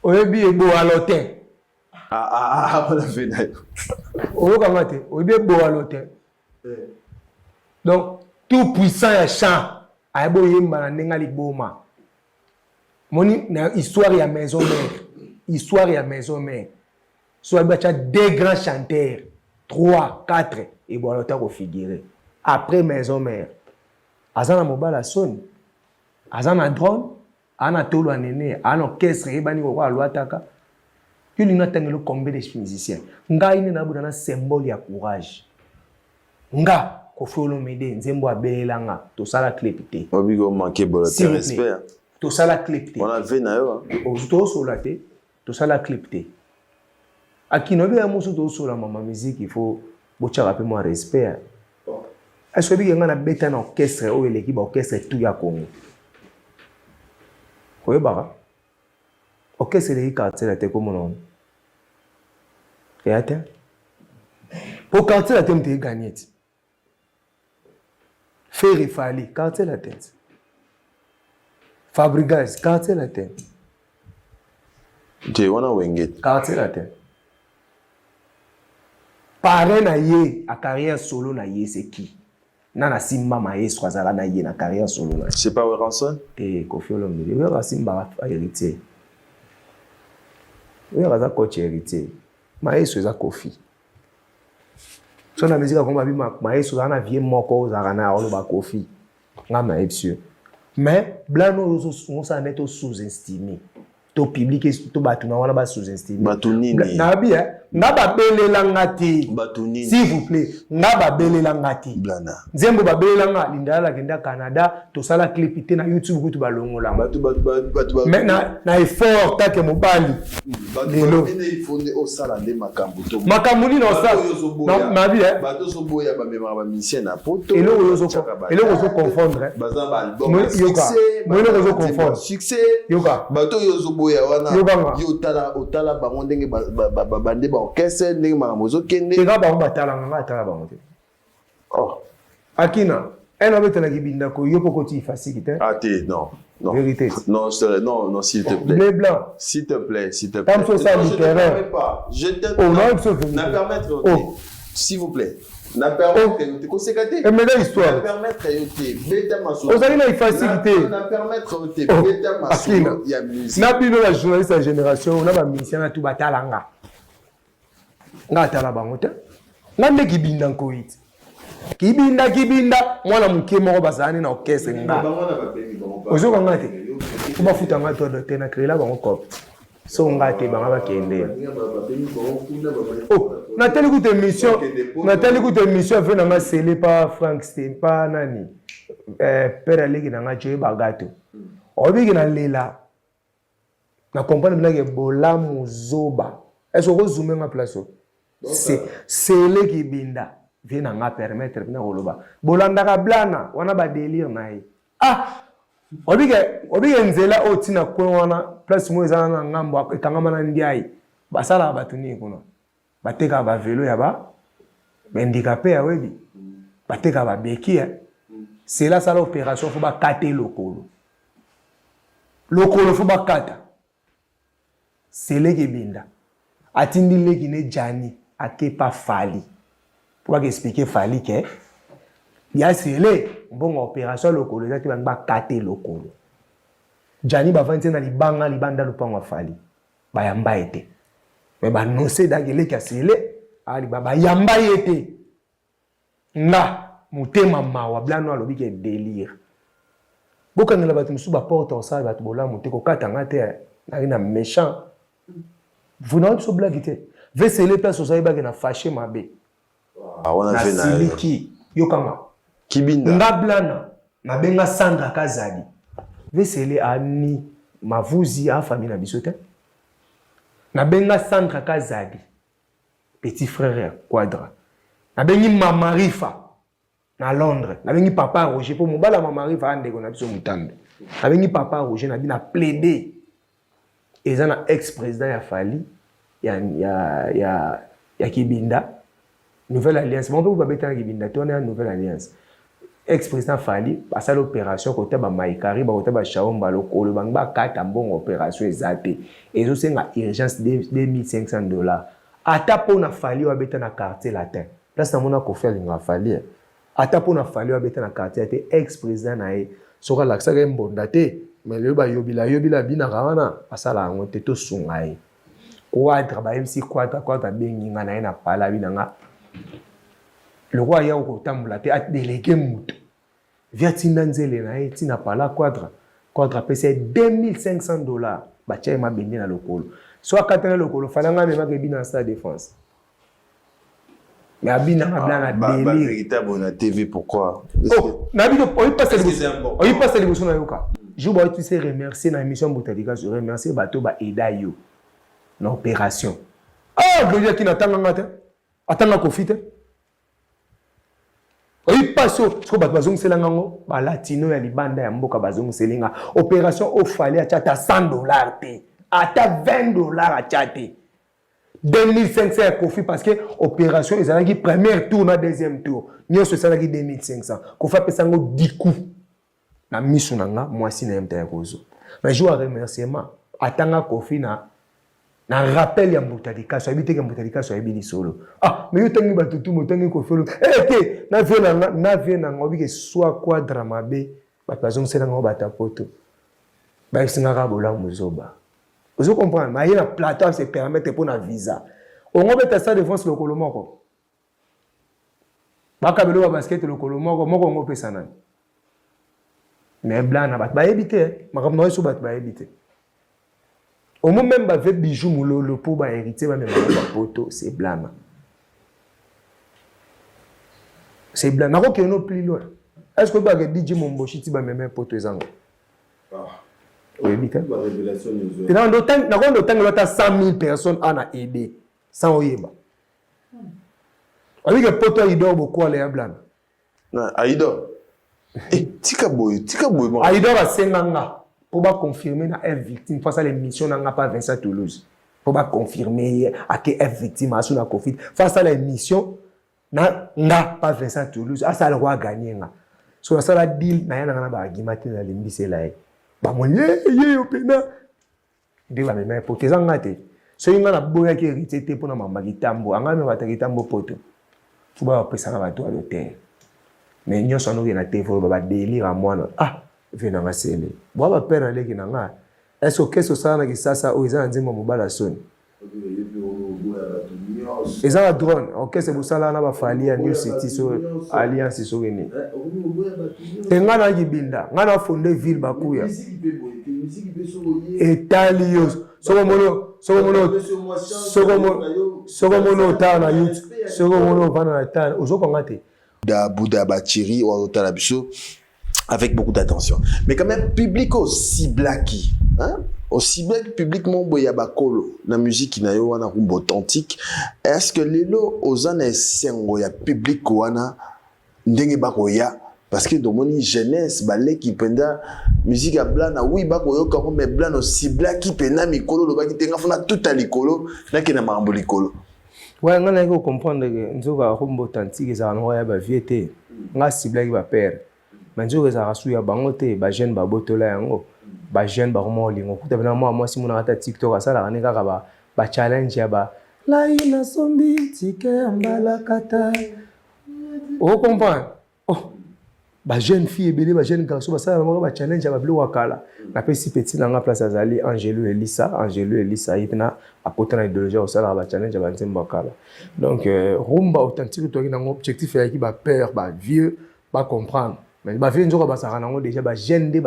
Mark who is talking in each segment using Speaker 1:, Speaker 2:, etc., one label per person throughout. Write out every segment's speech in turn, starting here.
Speaker 1: Oyebi eboalo te.
Speaker 2: Ah, ah, ah, wana ve na yo.
Speaker 1: Oyokanga te, oyebi eboalo te. Eh. Donc tout puissant ya chant ayebi oyemba na ndenge liboma. Moni na histoire ya maison mère, histoire ya maison mère. So ayebi atya deux grands chanteurs, trois, quatre eboalo te akofigure. Après maison mère. Aza na mobala soni. Aza na drone. Aa na tolo ya nene, aa na orchestre eyebani lokola alwataka. Yo olingi natangela yo combien de musiciens? Ngai nde nabuda na symbole ya courage. Nga Koffi Olomide nzembo abelela nga tosala clip te.
Speaker 2: Obi ko manquer bolo te respect.
Speaker 1: Tosala clip te.
Speaker 2: Wana vie na yo.
Speaker 1: Tosola te, tosala clip te. Akino oyebi ya mosusu tosola mama musique il faut botiaka pe mwa respect. Est-ce que oyebi ke nga nabeta na orchestre oyo eleki ba orchestre tout ya Congo? Oyebaka? Orchestre eleki quartier latin komona wana. Eya te. Po quartier latin moto eganye ti. Ferre Fally, quartier latin. Fabregas, quartier latin.
Speaker 2: Te wana wenge.
Speaker 1: Quartier latin. Parrain na ye a carrière solo na ye c'est qui? Nana asimba maestro azala na ye na carrière solo na ye.
Speaker 2: C'est pas Werrason?
Speaker 1: Te Koffi Olomide. Werra asimbaka héritier. Werra aza coach héritier. Maestro eza Koffi. So na musique akoma bi maestro ozala na vie moko ozalaka na oloba Koffi. Nga nayebisi yo. Mais blano oyo osala nde to sous-estimer. To public to bato na wana ba sous-estimer.
Speaker 2: Bato nini?
Speaker 1: Nayebi eh. Nga babelela nga te.
Speaker 2: Bato nini?
Speaker 1: S'il vous plaît, nga babelela nga te.
Speaker 2: Blana.
Speaker 1: Nzembo babelela nga Lindala akenda Canada, tosala clip te na YouTube kutu balongola.
Speaker 2: Bato bato bato bato.
Speaker 1: Mais na effort take mobali.
Speaker 2: Lelo. Il faut nde osala nde makambo to.
Speaker 1: Makambo nini osala? Na bi eh.
Speaker 2: Bato ozoboya bamemaka ba musicien na poto.
Speaker 1: Eloko ozo eloko ozo confondre.
Speaker 2: Baza ba album. Yoka.
Speaker 1: Eloko ozo confondre.
Speaker 2: Succès.
Speaker 1: Yoka.
Speaker 2: Bato oyo ozoboya wana.
Speaker 1: Yoka nga.
Speaker 2: Yo otala otala bango ndenge ba bande ba orchestre ndenge makambo ezokende.
Speaker 1: Eka bango batala nga atala bango te.
Speaker 2: Oh.
Speaker 1: Akina, un abetelaki kibinda ko yo poko ti fasiki te.
Speaker 2: Ah te, non. Non.
Speaker 1: Vérité.
Speaker 2: Non, non, non, s'il te plaît.
Speaker 1: Bleu blanc.
Speaker 2: S'il te plaît, s'il te plaît.
Speaker 1: Tam so ça
Speaker 2: du
Speaker 1: terrain.
Speaker 2: Pas. Je te
Speaker 1: oh, non,
Speaker 2: na permettre oh. S'il vous plaît. Na permettre yo te koseka te.
Speaker 1: Emela histoire.
Speaker 2: Na permettre yo te beta masolo.
Speaker 1: Ozali na ifasiki te.
Speaker 2: Na permettre yo te beta masolo ya musique.
Speaker 1: Na bino ba journaliste ya génération na ba musicien na tout batala nga. Nga atala bango te. Nga nde kibinda nkoyi ti. Kibinda kibinda mwana moke moko bazalani na orchestre nga. Ozoka nga te. Fo bafuta nga to te na créela bango cop. So nga te banga bakende. Oh, natali kutu émission, natali kutu émission ave na nga sele pa Frank Stein pa nani. Eh, père aleki na nga Joey Bagato. Obiki na lela Na comprendre maintenant que bolamu zoba. Est-ce que okozume nga place oyo? Sele kibinda vie na nga permettre bina koloba. Bolandaka blana wana ba délire na ye. Ah! Obike obike nzela oyo tina coin wana place moko eza na ngambo ekangama na ndiaye. Basalaka bato nini kuna? Batekaka ba velo ya ba handicapé ya webi. Batekaka ba beki eh. Sela asala opération faut bakate lokolo. Lokolo faut bakata. Seleke ebinda. Atindi leki ne Gianni akepa Fally. Po baka expliquer Fally ke ya Sele mbongo opération lokolo eza te bangi bakate lokolo. Gianni bavandi na libanga libanda lupango ya Fally. Bayamba ye te. Mais ba annoncer dake leki ya Sele ali ba bayamba ye te. Nga motema mawa blano alobi ke delire. Bokangela bato mosusu ba porte osala bato bolamu te kokata nga te nali na méchant. Vous n'avez biso blague te. VCL place ozali bake na fâché mabe.
Speaker 2: Ah, wana
Speaker 1: na siliki yokanga.
Speaker 2: Kibinda.
Speaker 1: Nga blana nabenga Sandra Kazadi. VCL ani mavuzi a famille na biso te. Nabenga Sandra Kazadi. Petit frère ya Quadra. Nabengi Mama Rifa na Londres. Nabengi Papa Roger po mobali ya Mama Rifa ndeko na biso Mutambe. Nabengi Papa Roger na bina plaider. Eza na ex-président ya Fally ya Kibinda. Nouvelle Alliance. Bango pe babeta na Kibinda to na Nouvelle Alliance. Ex président Fally asali opération kota ba Maikari, bakota ba Shaomba lokolo bangi bakata mbongo, opération eza te, ezosenga urgence 2500 $. Ata mpo na Fally oyo abeta na Quartier Latin, place namona Kofi alingaka Fally, eh. Ata mpo na Fally oyo abeta na Quartier te, ex président na ye soki alakisaka ye mbonda te, mais lelo bayobila yobila abinaka wana, asala yango te. Tosunga ye. Quadra bayebisi Quadra, Quadra abengi nga na ye na pala, abi na nga lokola aya kotambola te, adéléguer moto vi atinda nzele na ye ntina pala Quadra. Quadra apesi ye 2500 $, batia ye mabende na lokolo. So akatana lokolo, Fally nga amemaka ebina na Stade Défense, mais abinanga bla na délire.
Speaker 2: Véritable na TV, pourquoi?
Speaker 1: Oh, nayebi te, oyi pasa liboso nayoka jour baoti se remercier na émission Mbuta Likaso, remercier bato baeda yo na opération. Ah, Gloria Kina atanganga te, atanga Kofi te. Oyi mpasi oyo sikoyo bato bazongiselanga yango, balatino ya libanda ya mboka bazongiseli nga opération oyo Fally atya ata 100 $ te, ata 20 $ atya te. 2500 ya Kofi, parce que opération ezalaki premier tour na deuxième tour, nyonso esalaki 2500. Kofi apesa yango diku na miso na nga, mwasi na ye moto ya kozwa. Mais jour ya remerciement, atanga Kofi na rappel ya Mbuta Likaso, ayebi teke Mbuta Likaso ayebi lisolo. Ah, mais yo otangi bato tu, motangi Kofi olo e te na vie na nga, na vie na nga obike swa Quadra mabe, bato bazongiselanga ngo bato ya poto, bayebisingaka bolamu zoba. Ozo comprendre? Maye na plateau se permettre mpo na visa ongo beta Stade de France lokolo moko, bakabelo ba basket lokolo moko moko, ongo opesa nani? Mais blana bato bayebi te makambo na yo, bato bayebi te. Omo même bave Bijou Mololo mpo bahéritier bamemaka bapoto, c'est blana, c'est blana. Nakokende no plus loin. Est ce que oyebaka DJ Momboshi ti bamema poto ezango? Oyebi te? Nakondo otangela ata 100 000 personnes ana aide sans oyeba. Oyebi ke poto Aidor Bokwala ya blana?
Speaker 2: Aidor, tika boye, tika boye.
Speaker 1: Aidor asenga nga mpo baconfirme na F Victime, fo asala émission na nga pa Vincent Toulouse, mpo baconfirme ye ake F Victime asu na Covid, fo asala émission na nga pa Vincent Toulouse, asala ko aganye nga. So nasala deal na ye na nga na baargument te, nalimbisela ye. Bamoni ye yo mpena nde bamema ye poto. Eza nga te. Soki nga naboyaki Héritier te mpona mamba kitambo, anga me bata kitambo poto, fo bapesaka bato ya lotere. Mais nyonso wana okende na te, foloba badélire ya mwana. Ah, ve nanga sele bwa bapere aleki na nga. Est ce okese osala na Kisasa oyo eza na nzembo ya mobala soni, eza na drone orchestre bosala na baFally ya New City, so alliance soki nini te. Ngai nayaki binda, ngai na fonde ville bakuya etali yo. Soki omoni otala na YouTube, soki omoni ovanda na tala, ozokanga te.
Speaker 2: Da Bouda Bachiri oyo biso avec beaucoup d'attention. Mais quand même, public aussi blacky. Hein? Aussi bien public mombo ya bakolo na musique na yo wana rumba authentique. Est-ce que lelo ozana esengo ya public wana ndenge bakoya? Parce que domoni jeunesse baleki mpenza musique ya blana, oui, bakoyoka ngo, mais blana ociblaki mpenza mikolo, olobaki te nga funa tuta likolo, nakende makambo likolo.
Speaker 1: Ouais, nga nayaki kocomprendre ke nzoka rumba authentique ezalaka nango ya bavieux te. Nga ciblaki bapère, mais nzoka ezalaka su ya bango te. Bajeune babotola yango, bajeune bakoma kolinga okuta mpena mwa mwasi monaka ata TikTok asalaka ne kaka bachallenge ya ba lai nasombi tike ya mbalakata, ocomprendre? Oh, bajeune fille ebele, bajeune garçon basala bango bachallenge ya babiloko ya kala. Napesi petit na nga place azali, Angelo Elisa. Angelo Elisa ye mpena akota na idéologie ya kosalaka bachallenge ya banzembo ya kala. Donc rumba authentique toyaki nango, objectif eyaki bapère, bavieux bacomprendre. Mais bavieux nzoka bazalaka nango déjà, bajeune nde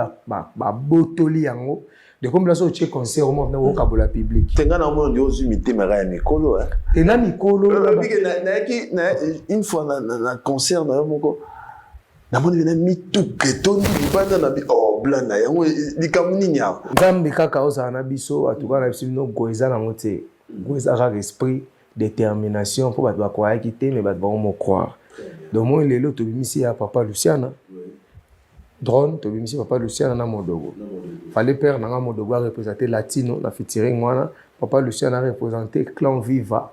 Speaker 1: babotoli yango. De comme place otie concert omo mpena kokabola public.
Speaker 2: Te, nga na omona ndi ozwi mitema ya mikolo.
Speaker 1: Te, na mikolo.
Speaker 2: Nayaki une fois na concert na yo moko, namoni pena mituka etondi libanda na bi. Oh, blana yango likambo nini awa?
Speaker 1: Nzambe kaka ozala na biso. Atuka na biso bino go eza nango te, go eza kaka esprit, détermination, mpo bato bakwayaki te, mais bato bango mocroire. Donc moi lelo tobimisi ya papa Luciana drone, tobimisi papa Luciana na Modogo. Fallait père nanga Modogo areprésente Latino na featuring wana, papa Luciana areprésente Clan Viva.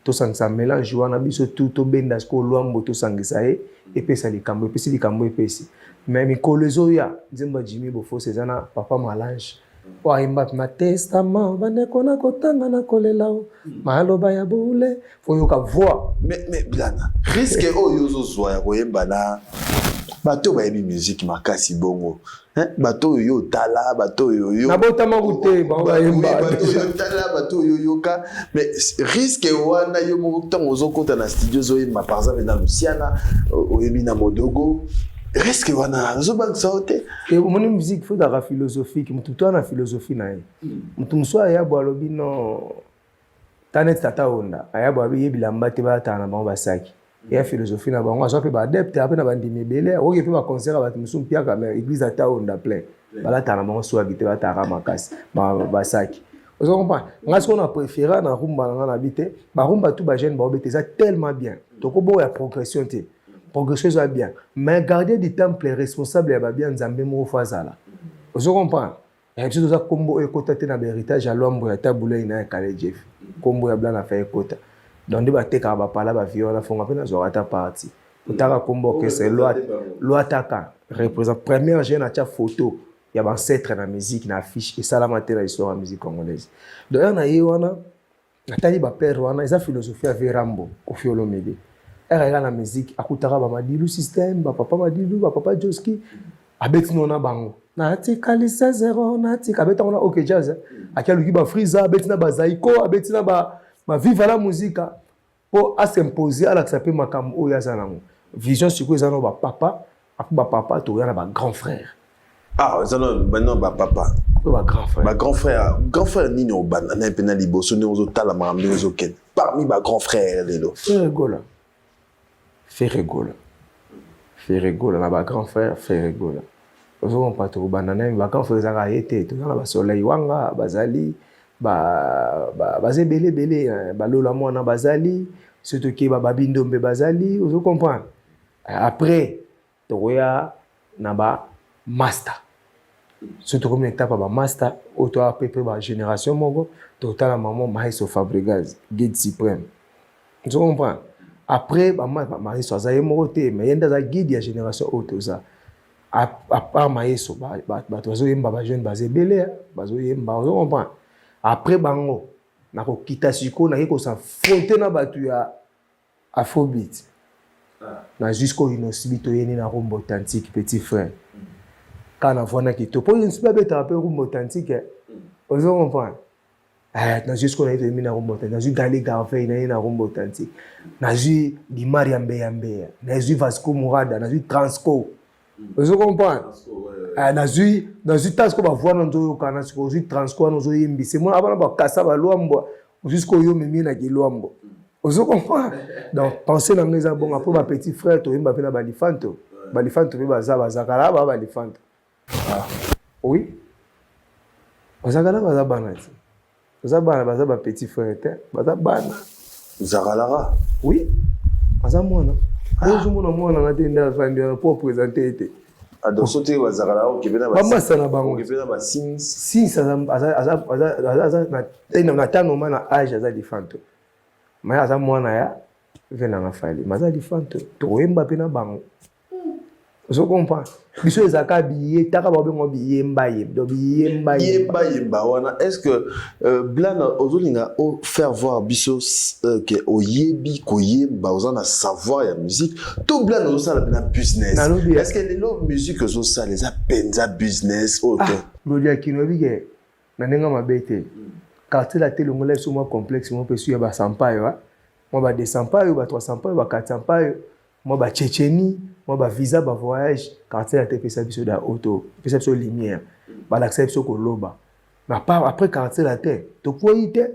Speaker 1: Tosangisa mélange wana, biso tu tobenda sikoyo Lwambo, tosangisa ye, epesa likambo, epesi likambo, epesi. Mais mikolo ezoya, nzembo ya Jimmy Bofos eza na Papa Malange oyo ayemba na Testament. Bandeko, na kotanga na kolela o maloba ya bule, foyoka voix.
Speaker 2: Mais Blana, risque oyo ozozwa ya koyemba na bato oyo bayebi musique makasi bongo, hein? Bato oyo yo otala, bato oyo yo
Speaker 1: Nabotamaku te, bango bayemba.
Speaker 2: Bato oyo otala, bato oyo oyoka, mais risque wana, yo moko ntango ozokota na studio, ozoyemba par exemple na Luciana, oyebi na Modogo, risque wana ozobangisa yo te?
Speaker 1: Omoni, musique faut ezalaka philosophique. Motu to na philosophie na ye. Motu mosusu aya bo alobi non, ta neti tata Onda aya bo abi ye bilamba te, balataka na bango basaki eya philosophie na bango. Azwa mpe baadepte, ape na bandimi ebele, okoki mpe baconcert ya bato mosusu mpiaka, mais église ata Onda plein, balataka na bango swagi te, balataka makasi basaki. Ozo comprendre nga? Sikoyo na préféra na rumba na nga na bi te, barumba tu bajeune baobeta eza tellement bien. Tokoboya progression te, progression eza bien, mais gardien du temple responsable ya babia Nzambe moko faut azala. Ozo comprendre? Ya biso toza nkombo oyo ekota te na bahéritage ya Lwambo ya Tabulei na ya Kale Jeff. Nkombo ya Blana fa ekota, donc nde batekaka bapala bavie wana, fonga mpe nazwaka ata parti otaka nkombo orchestre Lwataka représente première jeune atya photo ya baancêtre na musique na affiche. Esalama te na histoire ya musique congolaise. Donc ere na ye wana, natali bapere wana, eza philosophie ya Verambo Kofi Olomide. Ere ayaka na musique, akutaka bamadilu système, bapapa Madilu, bapapa Joski, abeti no na bango natikali 0 natika, abetango na OK Jazz, aki aluki bafrisa, abeti na bazaiko, abeti na baviva la Musica mpo asimpose, alakisa mpe makambo oyo aza nango vision. Sikoyo eza na bapapa, apo bapapa toya na bagrand frère.
Speaker 2: Ah, eza no bapapa.
Speaker 1: Mpe bagrand frère.
Speaker 2: Bagrand frère, grand frère nini obanda na ye mpe na liboso, ndenge ozotala makambo, ndenge ozokende parmi bagrand frère lelo?
Speaker 1: Ferre Gola, Ferre Gola, Ferre Gola na bagrand frère. Ferre Gola, ozocomprendre? Tokobanda na ye. Bagrand frère ezalaka ye te, toza na basoleil wanga, bazali baza ebele ebele, balola mwana bazali, soki tokeba babindombe bazali. Ozocomprendre? Après tokoya na bamaster. Soki tokomi na étape ya bamaster oyo toya pe mpe bagénération moko, totala mamo Maestro Fabregas, guide suprême. Ozo comprendre? Après maestro aza ye moko te, mais ye nde aza guide ya génération oyo toza. À part maestro, bato bazoyemba, bajeune baza ebele bazoyemba. Ozo comprendre? Après bango, nakokita sikoyo, nake kos'affronter na bato ya afrobeat. Nazwi sikoyo Innoss'B, toyeni na rumba authentique. Petit frère kaka na voix na kitoko, mpo Innoss'B abetaka mpe rumba authentique. Ozo comprendre? Nazwi sikoyo naye, toyembi na rumba authentique. Nazwi Gale Garvey, naye na rumba authentique. Nazwi Dimar ya Mbeya Mbeya, nazwi Vasco Murada, nazwi Transco. Ozo comprendre? Nazwi ta sikoyo bavoix na nzoyokana. Sikoyo ozwi Transco wana, ozoyembisa mona abana bakasa balwambwa, ozwi sikoyo yo omemi na kilwambo. Ozo comprendre? Donc pensée na ngai eza bongo. Mpo bapetit frère toyemba mpe na balifanto, balifanto mpe baza, bazakala ba balifanto. Oui, bazakala, baza bana te, baza bana, baza bapetit frère te, baza bana.
Speaker 2: Zakalaka?
Speaker 1: Oui, aza mwana. Ozomona mwana na te nde avandi wana mpo aprésente ye te.
Speaker 2: Donc soki bazakalaka, okepe na
Speaker 1: bamasa na bango.
Speaker 2: Okepe na basins.
Speaker 1: Sins aza na tanoma na age, aza lifanto, mais aza mwana ya ve nanga Fally, mais aza lifanto. Tokoyemba mpe na bango. Ozo comprendre? Biso ezalaka biye taka babengo biyemba yemba, donc biyemba.
Speaker 2: Yemba yemba wana, est ce que Blana ozolinga o faire voir biso ke oyebi koyemba, oza na savoir ya musique, to Blana ozosala mpena business? Est ce que lelo musique ozosala eza mpenza business oyo te?
Speaker 1: Lodi akino oyebi ke na ndenge mabe te, quartier la te longola biso mwa complexe moko mpe su ya basampayo, mwa ba 200 payo, ba 300 payo, ba 400 payo, mwa bachetchenie, mwa bavisa, bavoyage. Quartier la te epesa biso da auto, epesa biso lumière, balakisa biso koloba. Mais part après quartier la te, tokwei te,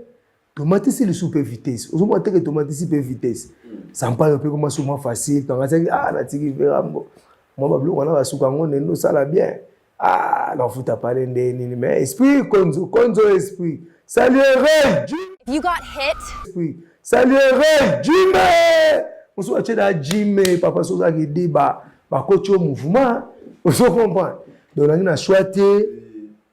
Speaker 1: tomatisi lisusu mpe vitesse. Ozomona teke tomatisi mpe vitesse, sampayo mpe koma su mwa facile. Tangatiaki, ah, natiki Verambo mwa babiloko wana, basuka yango ndenge osala bien. Ah, nafuta pale nde nini? Mais esprit konzo konzo, esprit saluere.
Speaker 3: You got hit.
Speaker 1: Esprit saluere jime mosusu atie na jime papa. So ozalaki diba, bakoti yo mouvement. Ozo comprendre? Donc nangi na choix te,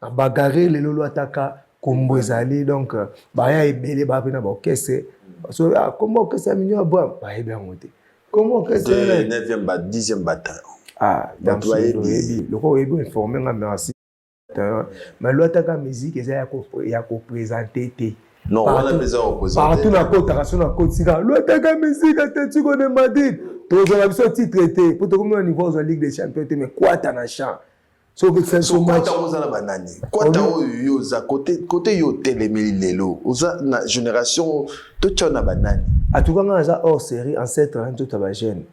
Speaker 1: na bagare lelo lo ataka kombo ezali. Donc baya ebele, baya mpe na baorchestre. So ah, kombo orchestre ya Mignon Abraham, bayebi yango te. Kombo orchestre
Speaker 2: 9e ba 10e bataillon.
Speaker 1: Ah,
Speaker 2: bato bayebi.
Speaker 1: Lokola oyebi, informe nga, merci. Mais Lwataka Musique eza ya koprésenter te.
Speaker 2: Non, wana mpe eza
Speaker 1: Partout nakotaka, so nakotika Lwataka Musique Atlético de Madrid, tozwaka biso titre te po tokomi na niveau ozwa Ligue des champions te, mais kwata na champ.
Speaker 2: So kwata oza na banani? Kwata oyo yo oza côté, yo otelemeli lelo, oza na génération totya na banani?
Speaker 1: En tout cas, nga naza hors série, ancêtre na nzoto ya bajeune,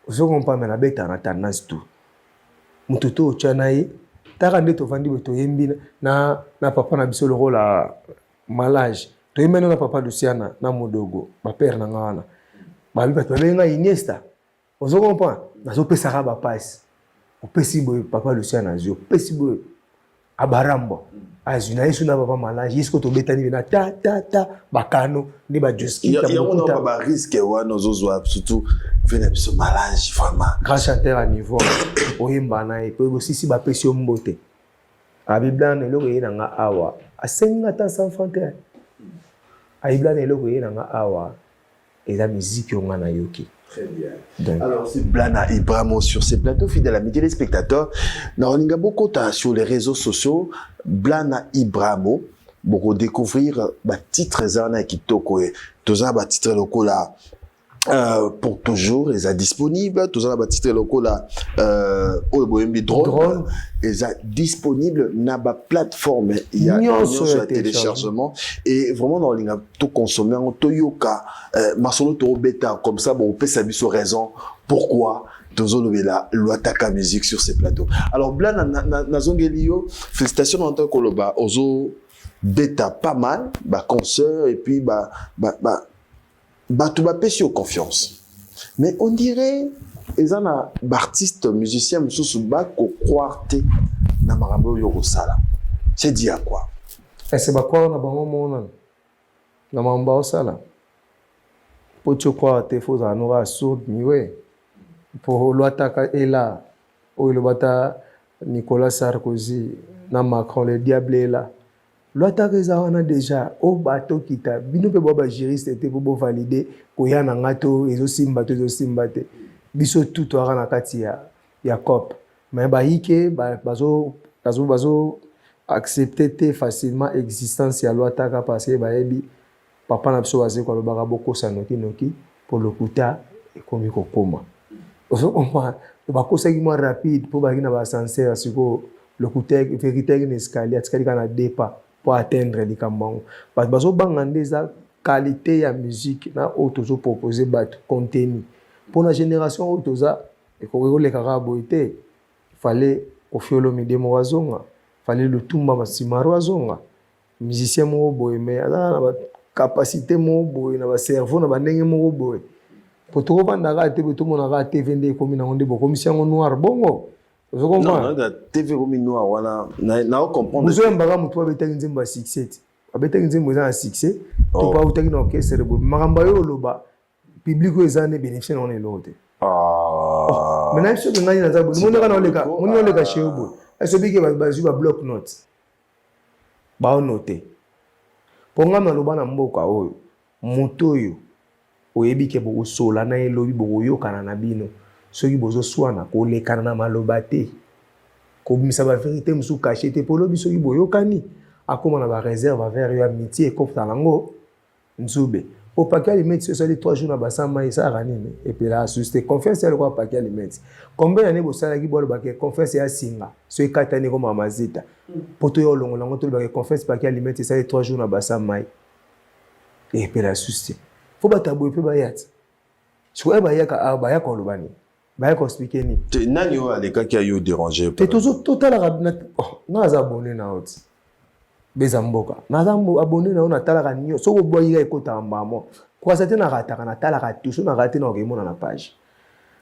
Speaker 1: ozo comprendre? Nabetaka na tendance tout moto to otya na ye. Taka nde tovandi boye, toyembi na papa na biso lokola Malage, toyembi na papa Luciana na Modogo, bapère na nga wana. Babi bato babengi nga Iniesta, ozo comprendre? Nazopesaka bapasi, opesi boye papa Luciana azwi, opesi boye Abarambwa azwi na ye, so na papa Malage ye. Siko tobetani be na ta ta ta bakano nde
Speaker 2: bajoskiyango na barisque wana ozozwa, surtout ve na biso Malage vraiment.
Speaker 1: Grand chanteur à niveau oyemba na ye, po bosisi bapesi yo mbote. Abiblana eloko eye na nga awa, asengi nga ata 100 franc te. Ayiblana eloko eye na nga awa eza miziki oyo nga nayoki.
Speaker 2: Très bien. Donc, alors, c'est Blana Ibrahimo sur ces plateaux, fidèles amis téléspectateurs. Naolinga bokota sur les réseaux sociaux, Blana Ibrahimo, beaucoup découvrir ba titres eza kitoko, toza ba titres lokola Pour toujours, eza disponible. Toza na batitre lokola oyo boyembi Drone,
Speaker 1: Drone.
Speaker 2: Eza disponible na baplateforme ya
Speaker 1: nyonso
Speaker 2: nyonso
Speaker 1: ya
Speaker 2: ya téléchargement. Et vraiment na olinga toconsommer yango, toyoka masolo tobeta comme ça, bopesa biso raison pourquoi tozolobela Lwataka Musique sur ces plateaux. Alors Blana, nazongeli yo félicitation na ntango koloba ozo beta pas mal baconcert et puis ba bato bapesi yo confiance, mais on dirait eza na baartiste musicien mosusu bakocroire te na makambo oyo kosala. C'est dit à quoi?
Speaker 1: Ese bacroire na bango monana na makambo baosala, mpo ti ocroire te, fo ozala noka sourd muet, mpo Lwataka ela oyo elobata Nicolas Sarkozy na Macron, le diable ela. Lwataka eza wana déjà oyo bato okita bino mpe boa bajuriste te mpo bovalider koya na nga to ezosimba to ezosimba te. Biso tu toyaka na kati ya cop, mais bayike bazo accepter te facilement existence ya Lwataka, parce que bayebi papa na biso bazeko alobaka bokosa nokinoki mpo lokuta ekomi kokoma. Ozo comprendre? Bakosaki mwa rapide mpo bazalaki na baascenseur. Sikoyo lokuta, vérité ayaki na escalier, atikali kaka na deux pas mpo atteindre likambo yango. Bato bazobanga nde eza qualité ya musique na oyo tozopropose bato, contenu mpona génération oyo toza. Ekoki koleka kaka boye te. Fallait Koffi Olomide moko azonga, fallait Lutumba Simaro azonga, musicien moko boye, mais aza na bacapacité moko boye na bacerveau na bandenge moko boye, po tokovanda kaka te boye, tomona kaka TV nde ekomi nango nde bokomisi yango noir bongo. Ozo comprendre?
Speaker 2: TV ekomi noir wana, na comprendre.
Speaker 1: Bozoyambaka motu abetaki nzembo ya succès te, abetaki nzembo eza na succès to mpo autaki na orchestre boye. Makambo oyo oloba, public oyo eza nde bénéficie nango na eloko te.
Speaker 2: Ah.
Speaker 1: Mais nayebi soki ngai naza boye, moni kaka naoleka, moni naoleka chez yo boye, asobiki bazwi babloc note, baonote mpo ngai naloba na mboka oyo. Moto oyo oyebi ke bokosola na ye lobi, bokoyokana na bino, soki bozoswana, kolekana na maloba te, kobimisa bavérité mosusu caché te, mpo lobi soki boyokani, akóma na baréserve envers yo, amitié ekopta nango nzube. Po paquet allumette so esali 3 jours na basama, esalaka nini? Epelaka susu te. Confiance ya lokola paquet allumette, combien d'année bosalaki? Bolobaka confiance ya singa so ekatani, ekómaka mazita mpo toya olongola yango. Tolobaka confiance paquet allumette esali 3 jours na basama, epela susu te. Fo bato ya boye mpe baya ti sikoyo, bayaka awa, bayaka koloba nini? Bayaka koexpliquer nini?
Speaker 2: Te, nani oyo alekaki ayo déranger?
Speaker 1: Te, totalaka nga naza abonné na yo ti beza mboka, naza abonné na yo, natalaka nyonso. Soki obwaki ka ekotaka mbamo kwasa te, narataka, natalaka tu. So narate, na okemona na page,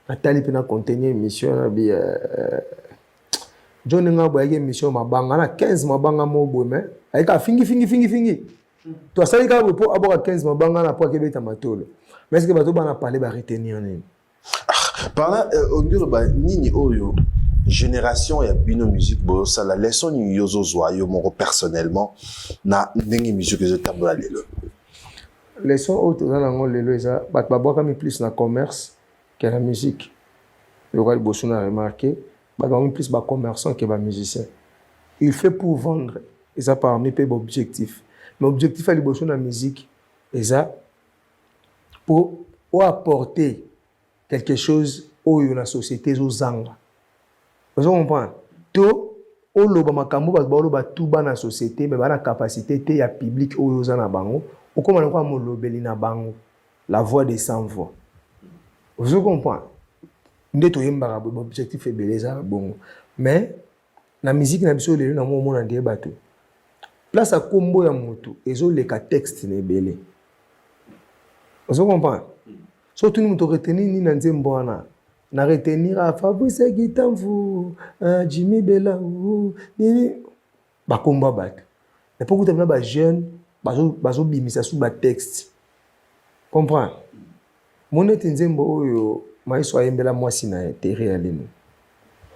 Speaker 1: natali mpe na contenu émission na bi John nga boyaki émission mabanga na 15 mabanga mo boye, mais ayika fingi fingi fingi fingi to asali kaka boye mpo aboka 15 mabanga na mpo akebeta matolo. Mais est ce que bato bana pale baretenir nini?
Speaker 2: Par là, olingi oloba nini? Oyo génération ya bino, musique bozosala, leçon nini yo ozozwa yo moko personnellement na ndenge musique ezotambola lelo?
Speaker 1: Leçon oyo toza nango lelo eza bato babwakami plus na commerce que na musique. Yoka liboso na remarquer bato bakomi plus ba commerçant que ba musicien. Il fait pour vendre eza parmi pe ba objectif. Mais objectif ya liboso na musique eza po o apporter quelque chose oyo na société ezozanga. Ozo comprendre? To oloba makambo bato baoloba tout bas na société mais ba na capacité te ya public oyo oza na bango, okoma lokola molobeli na bango, la voix des sans voix. Ozo comprendre? Nde toyembaka boye ba objectif ebele eza bongo. Mais na musique na biso lelo na omona nde bato place ya kombo ya motu ezoleka texte na ebele. Ozo comprendre? So otuni moto retenir nini na nzembo wana, na retenir ah, Fabrice Gitamvu, ah, Jimmy Belau, nini bakombo ya bato. Mais po kuta na ba jeune bazobimisa su ba texte. Comprendre? Moni ete nzembo oyo Maestro ayembela mwasi na ye Terre ya Lino.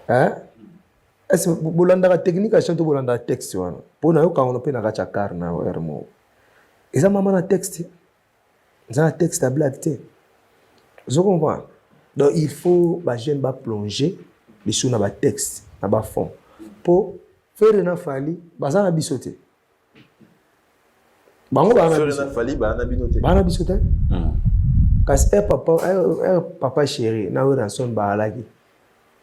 Speaker 1: Hein? Est-ce bolandaka technique ya chant to bolandaka texte wana? Po nayoka yango mpe na kati ya car na heure moko. Eza mama na texte. Eza na texte ya blague te. Ozo comprendre? Donc il faut ba jeunes ba plonger lisusu na ba texte na ba fond. Po Ferre na Fally baza na biso te. Bango baza na biso.
Speaker 2: Ferre na Fally baza na bino te.
Speaker 1: Baza na biso te. Kasi papa chéri na Werrason bazalaki.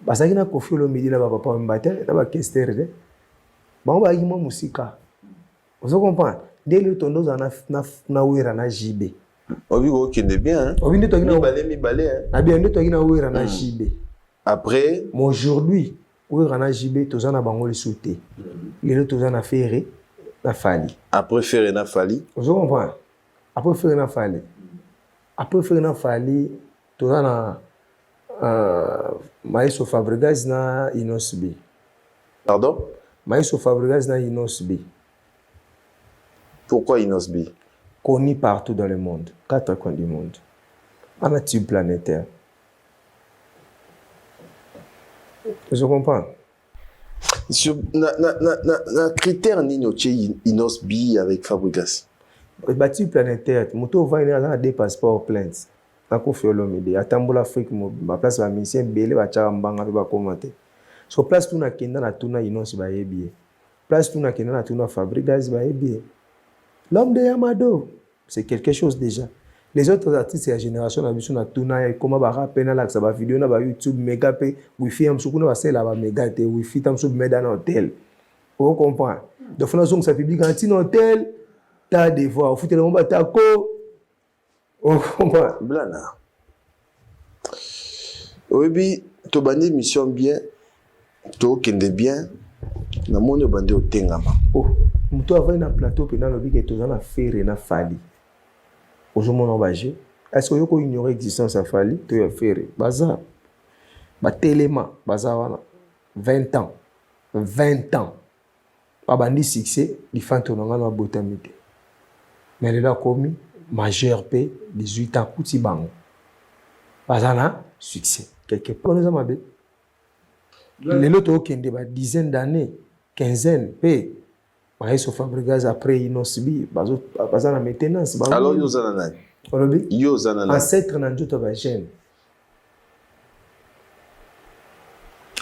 Speaker 1: Bazalaki na Koffi Olomide na ba papa Wemba te, na ba Kester te. Bango bazalaki mwa mosika. Ozo comprendre? Nde lelo tondo ozala na Wera na JB.
Speaker 2: Obi kokende bien.
Speaker 1: Obi nde toki na
Speaker 2: mibale mibale hein.
Speaker 1: Na bien nde toki na Wera na JB.
Speaker 2: Après
Speaker 1: mais aujourd'hui Wera na JB toza na bango lisusu te. Lelo toza na Ferre na Fally.
Speaker 2: Après Ferre na Fally.
Speaker 1: Ozo comprendre? Après Ferre na Fally. Après Ferre na Fally toza na Maestro Fabregas na Innoss'B.
Speaker 2: Pardon?
Speaker 1: Maestro Fabregas na Innoss'B.
Speaker 2: Pourquoi Innoss'B?
Speaker 1: Connu partout dans le monde, quatre coins du monde. Un tube planétaire. Je comprends.
Speaker 2: Sur, na critère nini otie Innoss'B avec Fabregas?
Speaker 1: Ba tube planétaire, moto ovandi aza na deux passeports plainte. Na Koffi Olomide, atambola Afrique mobimba, place ba musiciens ebele batiaka mbanga mpe bakoma te. So place tuna kenda na tuna Innoss bayebi ye. Place tuna kenda na tuna Fabregas bayebi ye. L'homme de Yamado, c'est quelque chose déjà. Les autres artistes ya génération na biso na tuna ya ekoma ba rap na lakisa ba vidéo na ba YouTube mega pe wifi ya mosusu kuna basala ba mega te wifi ta mosusu meda na hôtel. O comprend? Donc fana zongisa public na tina hôtel ta devoir ofutela mo batako. O comprend?
Speaker 2: Blana. Oyebi tobandi émission bien, tokende bien, namoni obandi otengama.
Speaker 1: Oh, moto avandi na plateau mpe nalobi ke toza na Ferre na Fally. Ozomona ba jeu. Est-ce que oyoko ignorer existence ya Fally to ya Ferre? Baza batelema, baza wana 20 ans. 20 ans. Babandi succès, lifanto na ngano abotami te. Mais lelo akomi majeur pe 18 ans kuti bango. Baza na succès. Quelque part eza mabe. Lelo tokende ba dizaine d'années, quinzaine pe Maestro Fabregas après Innoss'B baza na maintenance.
Speaker 2: Alors yo oza na nani?
Speaker 1: Olobi?
Speaker 2: Yo oza na nani?
Speaker 1: Ancêtre na nzoto ba jeune.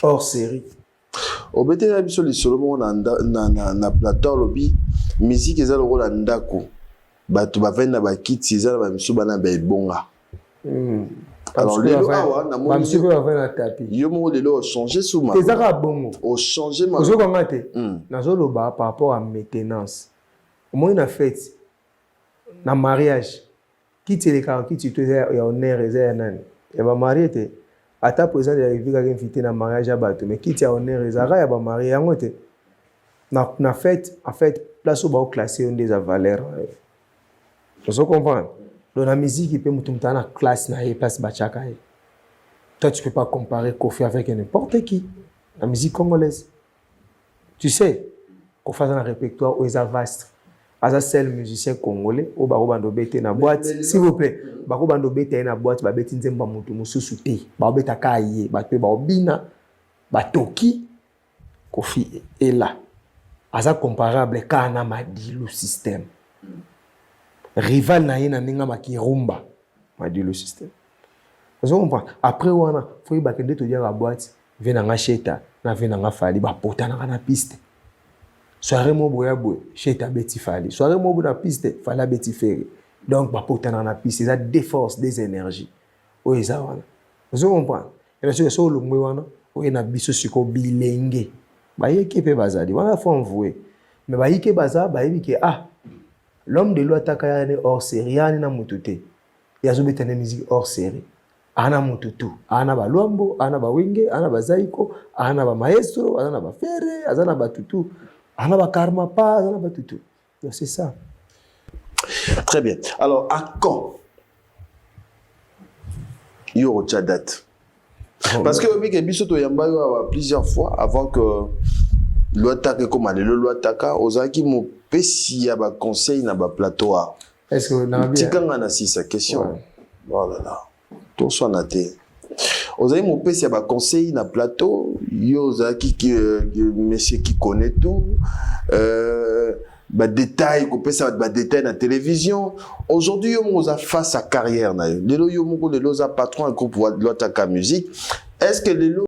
Speaker 1: Hors série.
Speaker 2: Obetela biso lisolo moko na plateau, olobi musique eza lokola ndako, bato bavandi na bakiti, eza na bamisu bana ba ebonga. Alors lelo awa namoni yo moko lelo ochange suma.
Speaker 1: Eza kaka bongo.
Speaker 2: Ochange
Speaker 1: ma. Ozokanga te. Nazoloba par rapport à maintenance. Omoni na fête, na mariage, kiti elekaka kiti to eza ya honneur, eza ya nani? Ya ba marié te. Ata président de la République ake invité na mariage ya bato, mais kiti ya honneur ezalaka ya ba marié yango te. Na fête, en fait, place oyo baoclasse yo nde eza valeur na yo. Ozo comprendre? Donc na musique pe mutu mutu na classe na ye place batiaka ye. Toi tu peux pas comparer Koffi avec n'importe qui la musique congolaise. Tu sais, Koffi aza na répertoire oyo eza vaste. Aza seul musicien congolais oyo bakobanda obete na boîte. S'il vous plaît, bakobanda obeta ye na boîte, babeti nzembo ya mutu mosusu te. Bakobeta kaka ye, bato pe baobina, batoki. Koffi est là. Aza comparable kaka na Madilu système. Rival na ye na ndenge makirumba Madilu Système, ozo comprendre? Après wana, faut yebaka nde toliaka boîte. Ve na nga Sheta na ve na nga Fally bapotanaka na piste. Soirée mo boya boye, Sheta abeti Fally. Soirée mo boye na piste, Fally abeti Ferre. Donc bapotanaka na piste, eza deux forces, deux énergies oyo eza wana, ozo comprendre? Ena soki so olongwe wana, oye na biso sikoyo, bilenge bayeki mpe bazali wana, faut avouer. Mais bayike baza, bayebi ke ah, l'homme de loi ataka yani hors série, yani na motu te, ye azobeta nde musique hors série. Aa na motu tu, aa na balwambo, aa na bawenge, aa na bazaiko, aa na bamaestro, aza na bafere, aza na batutu, aa na bakarma pa, aza na batutu. Donc c'est ça.
Speaker 2: Très bien. Alors, à quand yo otia date? Parce que oyebi ke biso toyamba yo awa plusieurs fois avant que Lwataka ekóma lelo Lwataka. Ozalaki mopesi ya baconseil na baplateau awa.
Speaker 1: Est-ce que na bien?
Speaker 2: Tikanga na sisa question. Oh là là, toswana te. Ozali mopesi ya baconseil na plateau. Yo ozalaki monsieur qui connaît tout, badétail, kopesa bato badétail na télévision. Aujourd'hui, yo moko oza face à carrière na yo lelo, yo moko lelo oza patron ya groupe Lwataka Musique. Est ce que lelo